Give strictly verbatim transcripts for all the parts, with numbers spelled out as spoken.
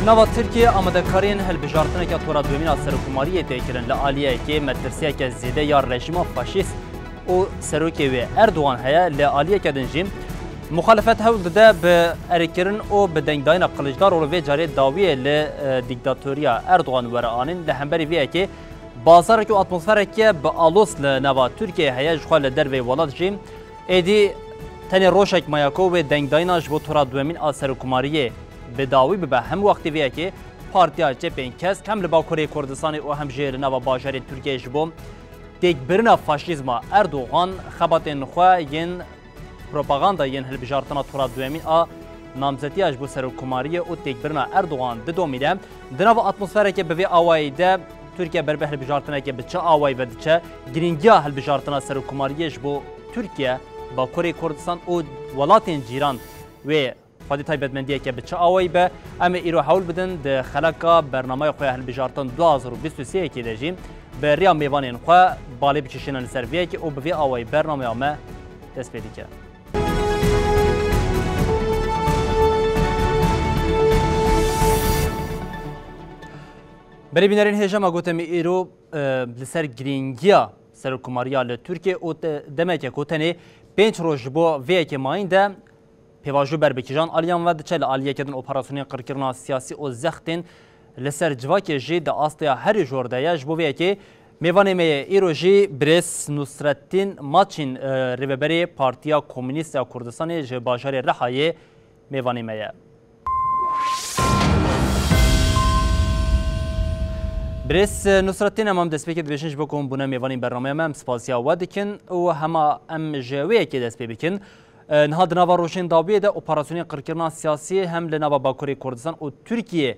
Nava Tirkiyê amadekariyên hilbijartineke tora duyemîn a serokkomariyê tê kirin. Li aliyekê metirsiyeke zêde ya rejîma faşîst û serokê wê Erdogan heye, li aliyeke din jî muxalefet hewl dide bi erêkirin û bi dengdayîna Kiliçdaroglu vê carê dawiyê li, e, dîktatoriya Erdogan were anîn. Li hemberî vê yekê bazarek û atmosfereke bi aloz li nava Tirkiyeyê heye, jixwe li derveyî welat jî êdî tenê rojek maye ku wê dengdayîna ji bo tora duyemîn a serokkomariyê bi dawî bibe. Hem wextê vê yekê partiya cepên kesk hem li Bakurê Kurdistanê û hem jî li nava bajarê Tirkiyeyê ji bo têkbirina faşîzma Erdogan xebatên xwe yên propaganda yên hilbijartina tora duyemîn a namzetiya ji bo serokkomariyê û têkbirina Erdogan didomîne. Di nava atmosfereke bi vê awayî de Tirkiye ber bi hilbijartineke bi çi awayî ve diçe? Girîngiya hilbijartina serokkomariyê ji bo Tirkiye, Bakurê Kurdistan û welatên cîran wê xwedî taybetmendiyeke bi çi awayî be? Em ê îro hewl bidin di xeleka bernameya xwe ya hilbijartin du hazar û bîst û sê yekê de jî bi riya mêvanên xwe balê bikişînin li ser vê yekê û bi vê awayî bernameya me dest pê dike. Belê bînerên hêja, me gote me îro, e, li ser girîngiya serokkomariya li Tirkiye û te-, demeke ku tenê pênc roj ji bo vê yekê mayîn de pêvajo ber bi kîjan aliyan ve diçe, li aliyeke din operasyonên qirkirina siyasî û zextên li ser civakê jî di astê ya herî jor de ye. Ji bo vê yekê mêvanê me yê îro jî birêz Nusrettin Maçin, e, rêveberê Partiya Komûnîst ya Kurdistanê ji bajarê Rihayê mêvanê me ye. Birêz Nusrettin, em, em destpêkê dibêjin ji bo ku hûn bûne mêvanên bernameya me, em spasiya we dikin û hema em ji wê yekê dest pê bikin. E, niha di nava rojên dawiyê de operasyonên qirkirina siyasî hem li nava Bakurê Kurdistan û Tirkiyê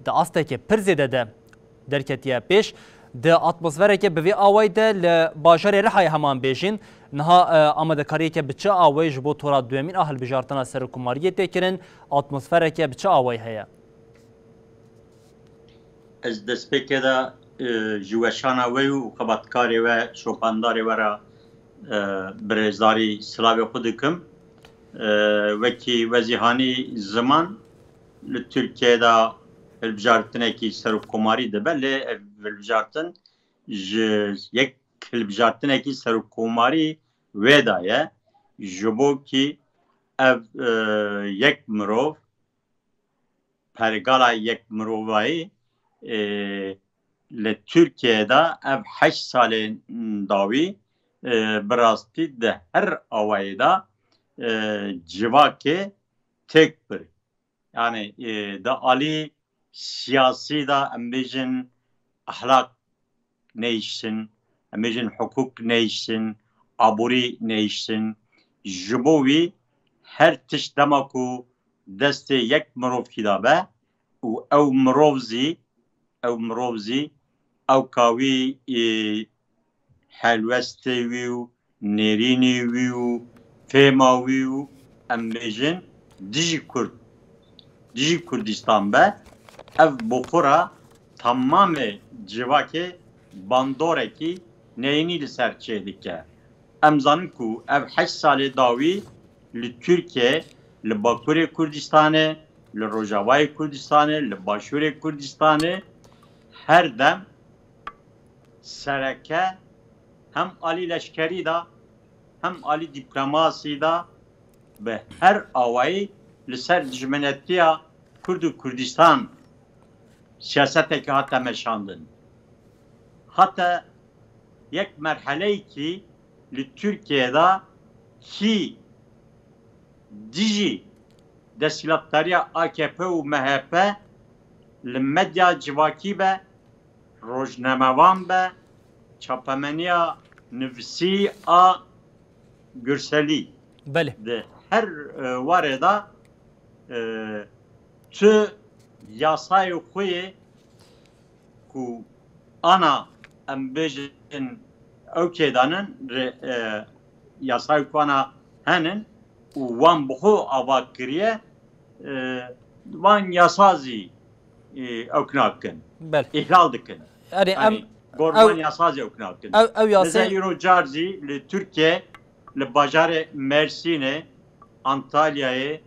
di astekê pir zêde de derketiye pêş. Di atmosfereke bi vê awayî de li bajarê Rihayê heman bêjin, niha, e, amadekariyeke bi çi awayî ji bo tora duyemîn a hilbijartina serokkomariyê tê kirin? Atmosfereke bi çi awayî heye? Ez destpêkê de, e, ji weşana we û xebatkarê we, şopandarê we re, e, bi rêzdarî silavê xwe dikim. E, wekî we zî hanî ziman, li Tirkiyeyê de hilbijartinekî serokkomarî dibe, lê ev hilbijartin ji yek hilbijartinekî serokkomarî wê de ye. Ji bo kî ev, e, yek mirov, pergala yek mirovayî, e, li Tirkiyeyê de ev heşt salên dawî, e, bi rastî di her awayê de, e, civakê têk bir. Yani, e, di alî siyasî de em bêjin ehlak neyiştin, em bêjin hukuk neyiştin, aborî neyiştin. Ji bo wî her tişt dema ku destê yek mirovkî de be û ew mirov zî, ew mirov zî, ew ka wî, e, helwestê wî û nêrînê wî û fêma wî û em bêjin dijî Kurd, dijî Kurdistan be, ev bi xwe re temamê civakê bandorekî neyînî li ser çêdike. Em zanin ku ev heşt salê dawî li Tirkiye, li Bakurê Kurdistanê, li Rojavayê Kurdistanê, li Başûrê Kurdistanê her dem sereke hem alî leşkerî de hem alî dîplomasî de bi her awayî li ser dijminetiya Kurd û Kurdistan siyaseteke hate meşandin. Hate yek merheleyekî li Tirkiyeyê de kî dijî desthilatdariya A K P û M H P li medya civakî be, rojnamevan be, çapemeniya nivîsî a Gurselî. Belê. Di her, e, warê de, e, tu yasayê xwe yê ku ana em bêjin ew kêdanin, re-, e, yasayê ku ana henin û wan bi xwe ava kiriye, e, van yasa zî, e, ew nakin. Belê. Îhlal dikin. Erê, yanî, em, gor ew, van yasa zî ew nakin. Ew, ew yasayê. Mesela îro car zî li Tirkiye, li bajarê Mersînê, Antalyayê,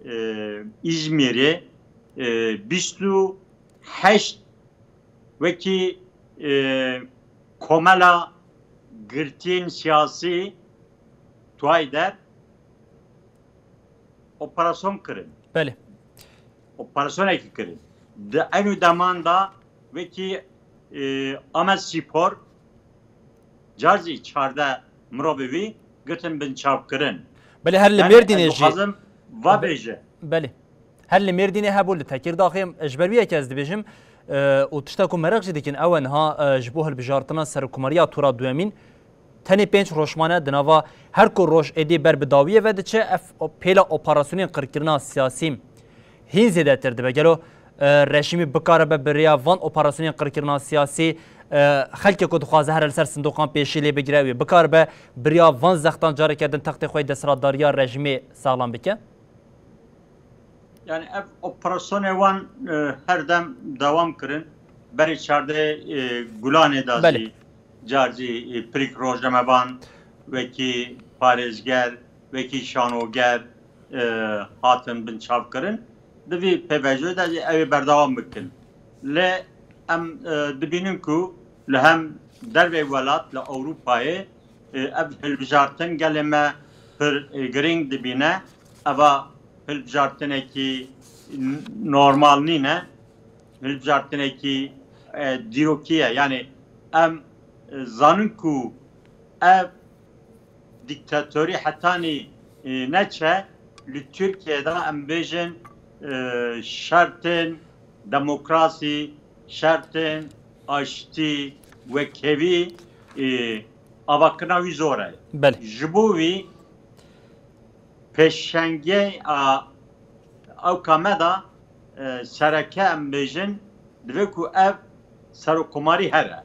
e, Îzmîrê, e, bîst û heşt wekî, e, komela girtiyên siyasî tuay der operasyon kirin. Belê. Operasyonekî kirin. Di eynû deman de wekî, e, Amed Spor car zî çardeh mirovê wî girtin binçavkirin. Belê, her li Yani Mêrdînê ez jî. Dixwazim va bêje. Belê. Her li Mêrdînê hebû, li Tekîrdaxê, ji ber wî yekê ez dibêjim, e, û tişta ku meraq jî dikin, ew e niha, e, ji bo hilbijartina serokkomariya tura duyemîn, tenê pênc roj mane di nava her ku roj êdî ber bi dawiyê ve diçe, ev o-, pêla operasyonên qirkirina siyasî hîn zêdetir dibe. Gelo, e, rejîmî bikaribe bi rêya van operasyonên qirkirina siyasî, e, xelkê ku dixwaze here li ser sindoqan pêşî lê bigire, wê bikaribe bi rêya van zextan careke din textê xwe yê desthilatdariya rejîmê saxlam bike? Yani ev operasyonê wan, e, her dem dewam kirin. Berê çardeh, e, Gulanê de Belê. Zî car zî, e, pirîk rojnamevan, wekî parêzger, wekî şanoger, e, hatin binçavkirin. Di vî pêvajoyê de zî ew ê berdewam bikin. Lê em, e, dibînin ku li hem dervê welat, li Ewropayê, e, ev hilbijartin gelê me pir, e, girîng dibîne. Eva hilbijartinekî n-, normal nîne. Hilbijartinekî, e, dîrokî ye. Yani em, e, zanin ku ev dîktatorî hetanî, e, neçe, li Tirkiyê de em bêjin, e, şertên demokrasî, şertên aştî, wekhevî, e, avakirina wî zor e. Belê. Ji bo wî pêşengê a ewka me de, e, sereke em bêjin, divê ku ev serokkomarî here.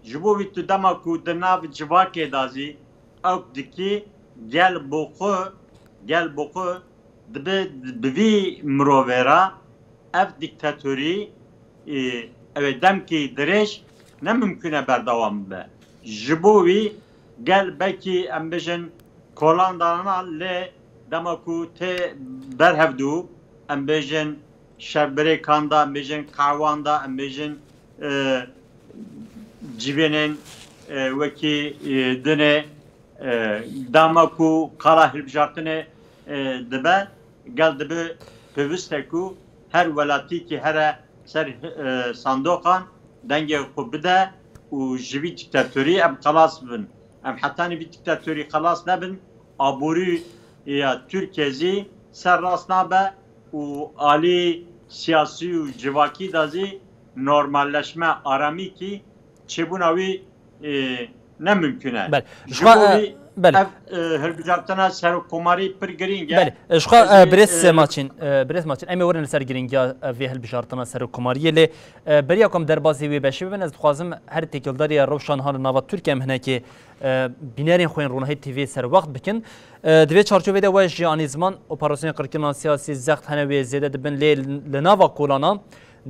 Ji bo vî tu dema ku di nav civakê de zî ewk dikî, gel bo xwe, gel bo xwe dibe bi vî mirovê re ev dîktatorî, e, ew ê demkî dirêj ne mimkun e berdewam bibe. Ji bo wî gel belkî em bêjin kolan dana lê dema ku tê ber hevdû, em bêjin şevbirêkan de, em bêjin qehwan de, em bêjin, e, civînên, e, wekî, e, dinê, e, dema ku qala hilbijartinê, e, dibe, gel dibe pêwist e ku her welatîkî here ser, e, sandoqan dengê xwe bide û ji vî dîktatorî em xelas bibin. Em hetanî vî dîktatorî xelas nebin, aborî ya Tirkiye zî ser rast nabe û alî siyasî û civakî de zî normalleşme, aramîkî çêbûna wî, e, ne mimkun e. Belê. Ji Ji xwe, bo e, wî belê. Ev, e, hilbijartina serokkomarî pir girîng e. Belê. Ji xwe, Ez e, ê, birêz e, Maçîn, e, birêz Maçîn, em ê werin li ser girîngiya, e, vê hilbijartina serokkomariyê lê, e, beriya ku em derbasî wê beşê bibin, ez dixwazim her têkildariya rewşa niha li nava Tirkiye em hinekê, e, bînerên xwe yên Ronahî T V serwext bikin. E, di vê çarçovê de we jî anî ziman operasyonên qirkirina siyasî zext hene wê zêde dibin lê li nava kolana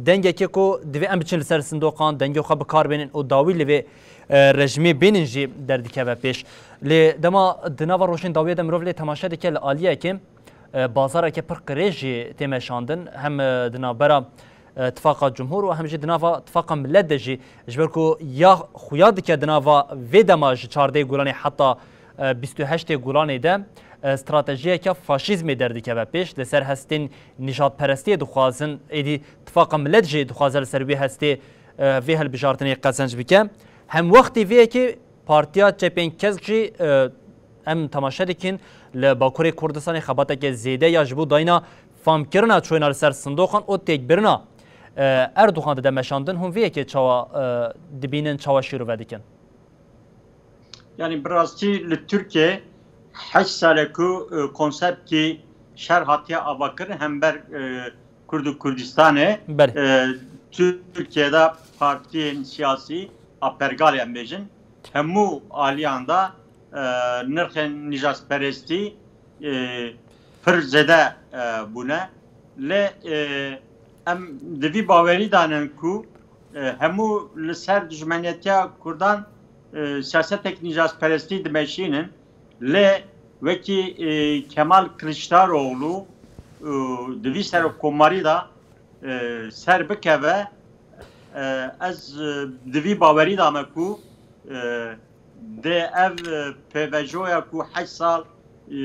dengekê ku divê em biçin li ser sindoqan, dengê xwe bi kar bênin û dawî li vê, e, rejîmê bênin jî derdikeve pêş. Lê dema di nava rojên dawiyê de mirov lê temaşe dike li aliyekê, e, bazareke pir qirêj jî tê meşandin. Hem, e, di navbera, e, Tifaqa Cumhur û hem jî di nava Tifaqa Millet de jî, ji ber ku ya xuya dike di nava vê dema ji çardehê Gulanê heta, e, bîst û heştê Gulanê de, e, stratejiyeke faşîzmê derdikeve pêş. Li ser hestên nîjadperestiyê dixwazin, êdî Tifaqa Millet jî dixwaze li ser wê hestê, e, vê hilbijartinê qezenc bike. Hemwextî vê yekê Partiya Çepên Kesk jî, e, em temaşe dikin, li Bakurê Kurdistanê xebateke zêde ya ji bo dayîna famkirina çûyîna li ser sindoqan û têkbirina, e, Erdogan dide meşandin. Hûn vê yekê çawa, e, dibînin, çawa şîrove dikin? Yani bi rastî li Tirkiye heşt sal e ku, e, konseptkî şer hatiye avakirin hember, e, Kurd û Kurdistanê. Belê. E, Tirkiye de partiyên siyasî a pergalê em bêjin, hemû aliyan de, e, nirxên nîjadperestî, e, pir zêde, e, bûne. Lê, e, em di vî bawerî de nin ku, e, hemû li ser dijmeniyetiya Kurdan, e, siyasetek nîjadperestî dimeşînin. Lê wekî, e, Kemal Kiliçdaroglu, e, di vî serokkomarî de e, ser bikeve, e, ez, e, di vî bawerî de me ku, e, dê ev, e, pêvejoya ku heşt sal, e,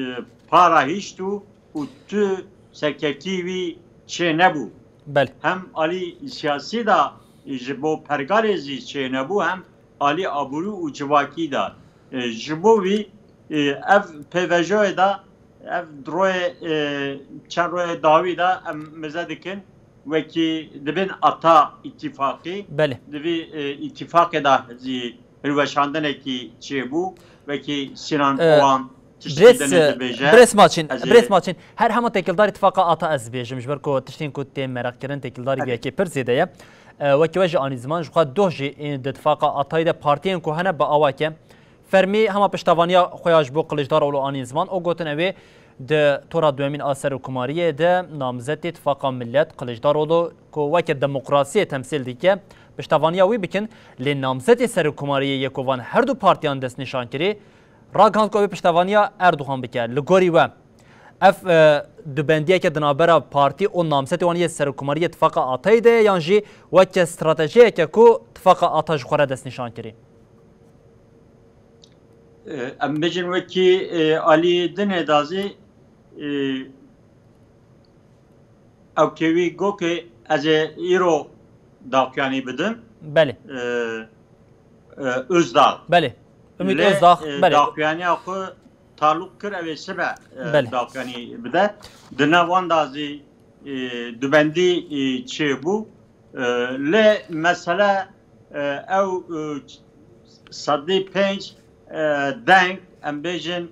para hişt û, û tu serkevtî wî çê nebû. Belê. Hem alî siyasî de ji bo pergalê zî çê nebû, hem alî aborî û civakî de. E, ji bo wî, e, ev pêvejoyê de, ev royê, e, çend royê dawî de em mize dikin, wekî dibin ata îtîfaqî. Belê. Di vî, e, îtîfaqê de zî hilweşandinekî çêbû, wekî Sinan E, Oğan tiştî Birêz, dinê dibêje. Birêz Maçîn, Ez ê Birêz Maçîn, her hema têkildarî tifaqa ata ez dibêjim, ji ber ku tiştên ku tê meraqkirin têkildarî Tabii. vê yekê pir zêde ye. E, wekî we jî anî ziman, ji xwe doh jî, e, di tifaqa atayî de partiyên ku hene bi awake fermî hema piştevaniya xwe ya ji bo Kiliçdaroglu anîn ziman û gotin ew ê di tora duyemîn a serokkomariyê de namzetê Tifaqa Millet Kiliçdaroglu ku weke demokrasiyê temsîl dike, piştevaniya wî bikin, lê namzetê serokkomariyê yê ku van her du partiyan destnîşan kirî, ragihand ku ew ê piştevaniya Erdogan bike. Li gorî we, ev, e, dubendiyeke di navbera partî û namzetê wan yê serokkomariyê Tifaqa Atayî de ye, yan jî weke stratejiyeke ku Tifaqa Ata ji xwe re destnîşan kirî? E, em bêjin wekî, e, alî dinê de zî, e, ew kê wî gokê ez ê îro daxuyanî bidim. Belê. E, e, Özdağ. Belê. Ümit Lê, Özdağ, e, belê. daxuyaniya xwe talûq kir, ew ê sibe, e, Belê. daxuyanî bide. Di nav wan de zî, e, dubendî, e, çêbû. E, lê mesele, e, ew, e, sedî pênc, e, deng, em bêjin,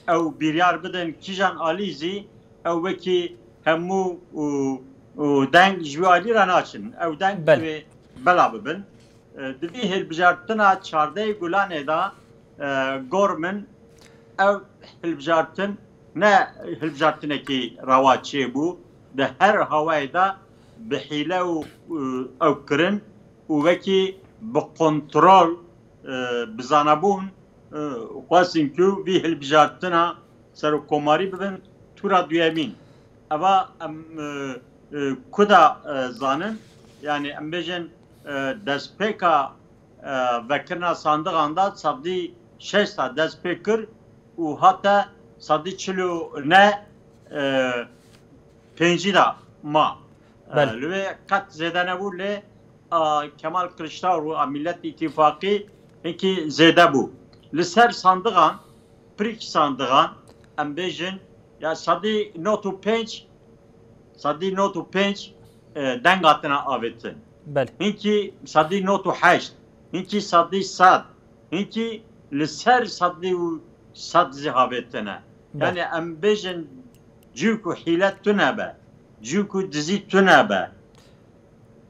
ew biryar bidin kîjan alî zî, ew wekî hemû û, û deng ji wî alî re naçin. Ew deng Belê. divê bela bibin. E, di vî hilbijartina çardehê Gulanê de, e, gor min ev hilbijartin ne hilbijartinekî rewa çêbû. Di her hawayê de bi hîle û, û ew kirin û wekî bi kontrol, e, bi zanabûn, e, xwestin ku vî hilbijartina serokkomarî bibin tûra duyemîn. Eva em, e, e, ku da, e, zanin, yani em bêjin, e, destpêka, e, vekirina sandiqan da sedî şeşta dest pê kir û hate sedî çil û ne, e, pêncî da ma. E, Belê. Li wê qet zêde nebû, lê a Kemal Kiliçdaroglu a Millet Îtîfaqî hinkî zêde bû. Li ser sandiqan, pirîk sandiqan, em bêjin, ya sedî nod û pênc, sedî nod û pênc, e, deng hatine avêtin. Belê. Hinkî sedî nod û heşt, hinkî sedî sed, hinkî li ser sedî û sed zî havêtine. Belê. Yani em bêjin, cû ku hîle tune be, cû ku dizî tune be,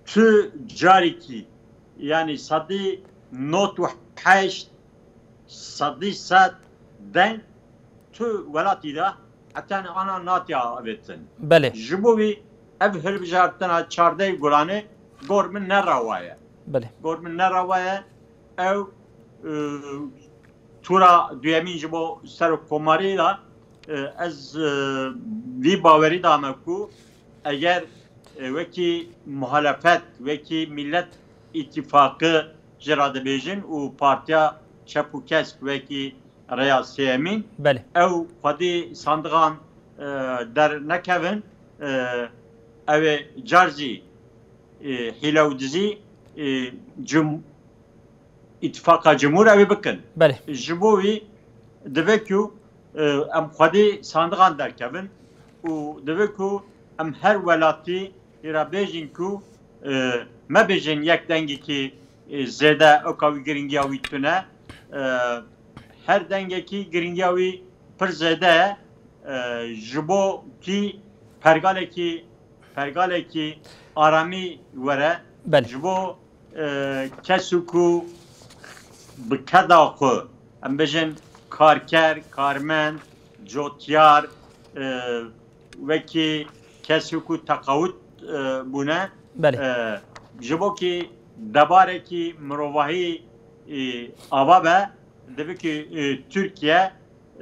tu carekî, yani sedî nod û heşt, sedî sed deng tu welatî de heta ana natiya avêtin. Belê. Ji bo wî ev hilbijartina çardeh Gulanê gor min ne rewa ye. Belê. Gor min ne rewa ye. Ew, e, tûra duyemîn ji bo serokkomarî de, e, ez, e, vî bawerî de me ku eger, e, wekî muhalefet, wekî Millet Îtîfaqi jê re dibêjin û Partiya Çep û Kesk wekî rêya sêyemîn, Belê. ew xwedî sandiqan, e, dernekevin, e, ew ê car zî, e, hîle û dizî, e, cum-, Îtifaqa Cumhur ew ê bikin. Belê. Ji bo wî divê ku, e, em xwedî sandiqan derkevin û divê ku em her welatî ra bêjin ku, e, me bêjin yek dengekî, e, zêde, oka wî giringiya wî tune. E, her dengekî giringiya wî pir zêde ye. E, ji bo kî pergalekî, pergalekî aramî were. Belê. Ji bo, e, kes û ku bi keda xwe, em bêjin karker, karmend, cotyar, e, wekî kes û ku teqawit, e, bûne. Belê. E, ji bo kî debarekî mirovahî, e, ava be, divê ku, e, Tirkiye,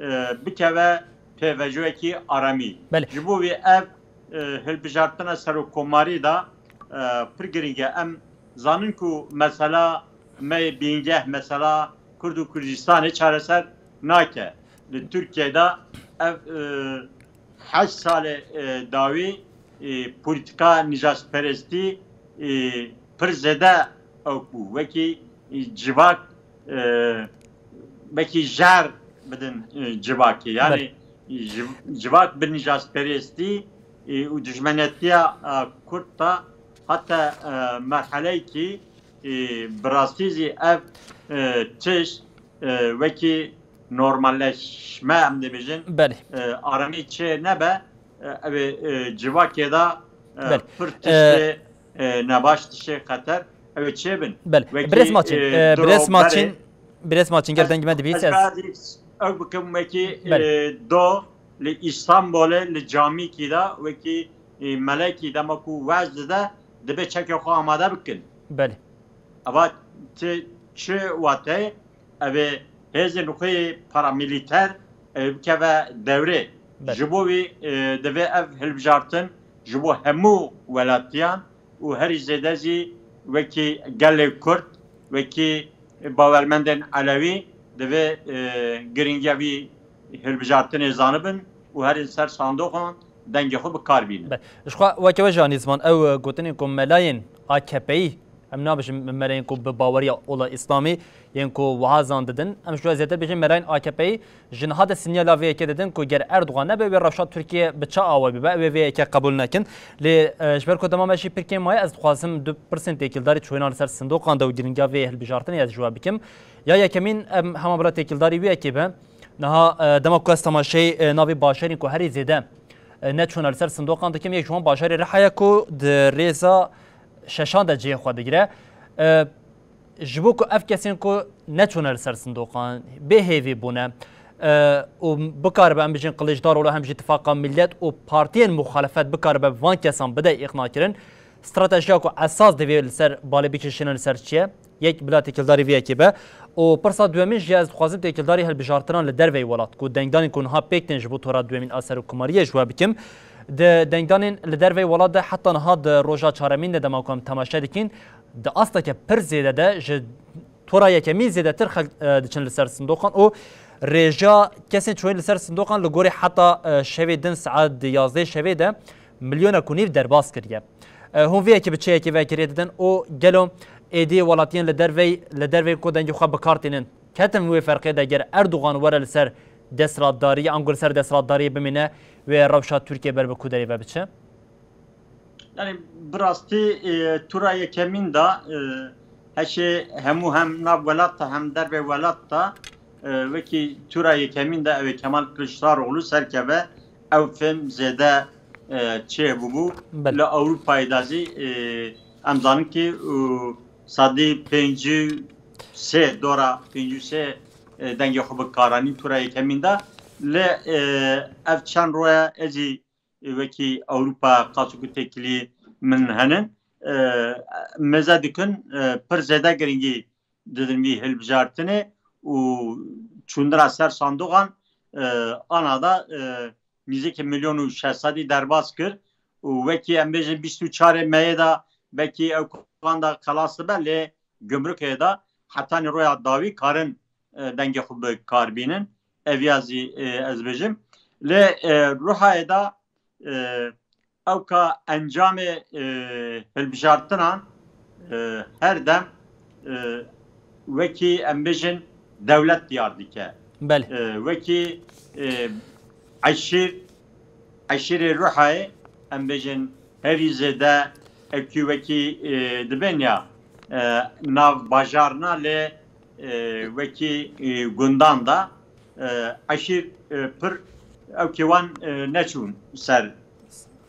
e, bikeve pêvejoyekî aramî. Belê. Ji bo wî ev, e, hilbijartina serokkomarî de e, pir girîng e. Em zanin ku mesela me yê bingeh, mesela Kurd û Kurdistanê çareser nake. Li Tirkiyeyê de ev, e, heşt salê, e, dawî, e, polîtika nîjasperestî, e, pir zêde ew bû. Wekî, e, civak, e, wekî jar bidin, e, civakê. Yanî Belê. civ-, civak bi nîjasperestî, e, û dijmenetiya, e, Kurd de hate, e, merheleyekî, e, bi rastî zî ev, e, tişt, e, wekî normalleşme, em dibêjin, Belê. e, aramî çê nebe, e, ev ê, e, civakê de, e, Belê. pir E, tiştê, e, nebaş, tiştê xeter, ew ê çê bin. Belê. Wekî, Birêz Maçîn, e, e, diro Birêz Maçîn, berê Birêz Maçîn, ger Ez, dengê me dibî, ez ez. bazî ew bikim, wekî, Belê. e, do li Îstanbulê, li camîkî de, wekî, e, melekî dema ku wez dide, dibe çekê xwe amade bikin. Belê. Eva ti çi wate? Ev ê hêzên xwe yê paramilîter, ev ê bikeve dewrê. Belê. Ji bo wî, e, divê ev hilbijartin ji bo hemû welatiyan û herî zêde zî wekî gelê Kurd, wekî bawermendên Elewî divê, e, girîngiya vî hilbijartinê zanibin û herî ser sandoxan dengê xwe bi kar bînin. Be, ji xwe weke we jî anî ziman, ew, e, gotinên ku melayên A K P'yî, em nabêjin melayên ku bi baweriya ola Îslamî, yên ku wiha zan didin, em ji we zêde bêjin melayên A K P'yî ji niha de sinyala vê yekê didin ku ger Erdogan nebe, wê rewşa Tirkiye bi çi awe bibe, ew ê vê yekê qebûl nekin. Lê, e, ji ber ku dema me jî pir kêm maye, ez dixwazim du pirsên têkildarî çûyîna li ser sindoqan de û girîngiya vê hilbijartinê ez ji we bikim. Ya yekemîn, em hema bila têkildarî wê yekê be. Niha, e, dema ku ez temaşeyê, e, navê bajarên ku herî zêde, e, neçûna li ser sindoqan dikim, yek ji wan bajarê Riha ye ku di rêza şeşan de cihê xwe digire. E, ji bo ku ev kesên ku neçûne li ser sindoqan, bê hêvî bûne, e, û bikaribe, em bijin, Kiliçdaroglu hem jî Tifaqa Millet û partiyên muxalefet bikaribe van kesan bide îqnakirin, stratejiya ku esas divê li ser balê bikişînin li ser çi ye? Yek bila têkildarî vê yekê be. Û pirsa duyemîn jî ez dixwazim têkildarî hilbijartinan li derveyî welat, ku dengdanên ku niha pêk tên ji bo tora duyemîn a serokkomariyê ji we bikim. Di dengdanên li derveyî welat de heta niha di roja çaremîn de dema ku em temaşe dikîn, di asteke pir zêde de ji tora yekemîn zêdetir xelk, e, diçin li ser sindoqan û rêja kesên çûyîn li ser sindoqan li gorî heta, e, şevê din saet di yazdehê şevê de milyonek û nîv derbas kiriye. E, hûn vê yekê bi çi yekê vekirê didin û gelo êdî welatiyên li dervey, li derveyê ku dengê xwe bi kar tînin, ketin wê ferqê de ger Erdogan were li ser desthilatdariyê, ango li ser desthilatdariyê bimîne, wê rewşa Tirkiye ber bi ku derê ve biçe? Yani bi rastî, e, tura yekemîn de, e, heşê hemû hem nav welat de hem dervê welat de, e, wekî tura yekemîn de ew ê Kemal Kiliçdaroglu serkeve, ew fêm zêde, e, çêbûbû. Belê. Li Ewropayê de zî, e, em zanin ki, û sedî pêncî sê, dora pêncî sê, e, dengê xwe bi kar anî tura yekemîn de. Lê, e, ev çend roye ez jî wekî Ewropa qasû ku têkilî min henin, e, mêze dikin, e, pir zêde girîngî didin vî hilbijartinê û çûndina ser sandoxan, e, ana da, e, nîzîkî milyon û şeş sedî derbas kir û wekî em bêjin bîst û çarê meyê de belkî ew kan de xelas dibe, lê gumrukê de hetanî roya dawî karin, e, dengê xwe bi kar bînin. Ev ya zî, e, ez bêjim. Lê, e, Ruhayê de, e, ewka encamê, e, hilbijartinan, e, her dem, e, wekî em bêjin dewlet diyar dike. Belê. E, wekî, e, eşîr, eşîrê Ruhayê, em bêjin herî zêde ewkî wekî, e, dibên ya, e, nav bajarna lê, e, wekî, e, gundan da, e, eşîr, e, pir ewkê wan, e, neçûn ser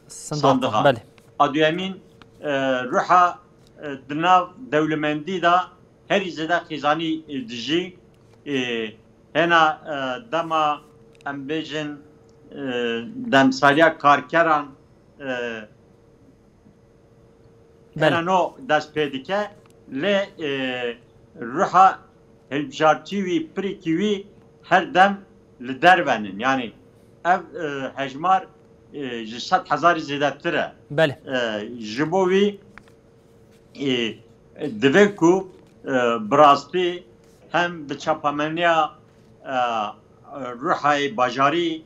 Sindoqan, sandixa. Belê. A duyemîn, e, Ruha, e, di nav dewlemendî de herî zêde xîzanî, e, dijî, e, hena, e, dema em bêjin, e, demsariya karkeran, e, Belê. Hena no dest pê dike, lê, e, ruha hilbijartî wî, pirîkî wî her dem li derve nin. Yanî ev, e, hejmar, e, ji sed hezarî zêdetir e. Belê. E, ji bo wî e, divê ku, e, bi rastî hem bi çapemeniya, e, Rihayê bajarî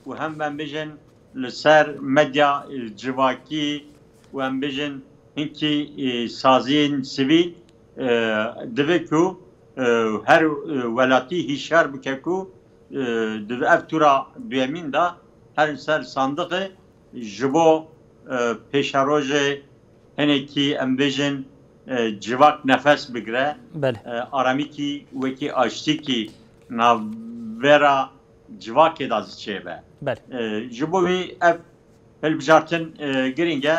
û hem em bêjin li ser medya, e, civakî û em bêjin hinkî, e, saziyên sivîl, e, divê ku, e, her, e, welatî hişyar bike ku, e, di ev tura duyemîn de her ser sandiqê ji bo, e, pêşerojê hinekî em bêjin, e, civak nefes bigire, Belê. e, aramîkî wekî aştîkî navbera civakê de çêbe. Belê. E, ji bo wî ev hilbijartin, e, girîng e.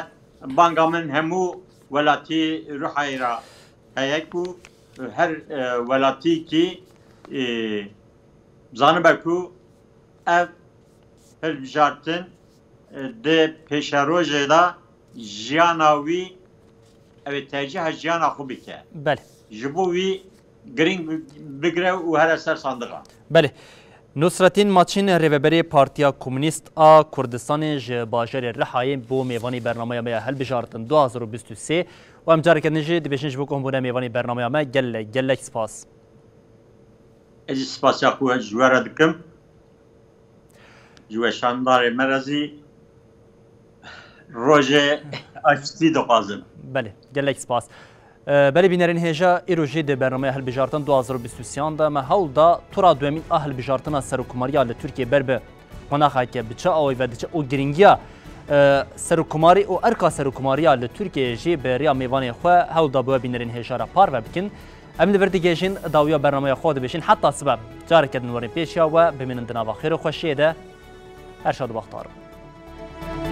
Banga min hemû welatî Rihayê re heye ku, e, her, e, welatîkî, e, zanibe ku ev hilbijartin, e, di pêşerojê de jiyana wî, ew ê tercîha jiyana xwe bike. Belê. Ji bo wî girîng bi-, bigire û here ser sandiqa. Belê. Nusretîn Maçîn, rêveberê Partiya Komûnîst a Kurdistanê ji bajarê Rihayê bû mêvanî bernameya me ya hilbijartin du hazar û bîst û sê û em careke din jî dibêjin ji bo ku hûn bûne mêvanî bernameya me gelek, gelek spas. Ez jî spasiya xwe ji we re dikim. Ji weşandarê me re zî rojê aştî dixwazim. Belê, gelek spas. Ee, belê bînerên hêja, îro jî di bernameya hilbijartin du hazar û bîst û sê de me hewl da tura duyemîn a hilbijartina serokkomariya li Tirkiyê ber bi qonaxeke bi çi awayî ve diçe û girîngiya, e, serokkomarî û erka serokkomariya li Tirkiyeyê jî bi rêya mêvanê xwe hewl da bi we bînerên hêja re parve bikin. Em li vir digihêjin dawiya bernameya xwe dibêjin. Heta sibe careke din werin pêşiya we, bimînin di nava xêr û xweşiyê de. Her şad û bextewar bin.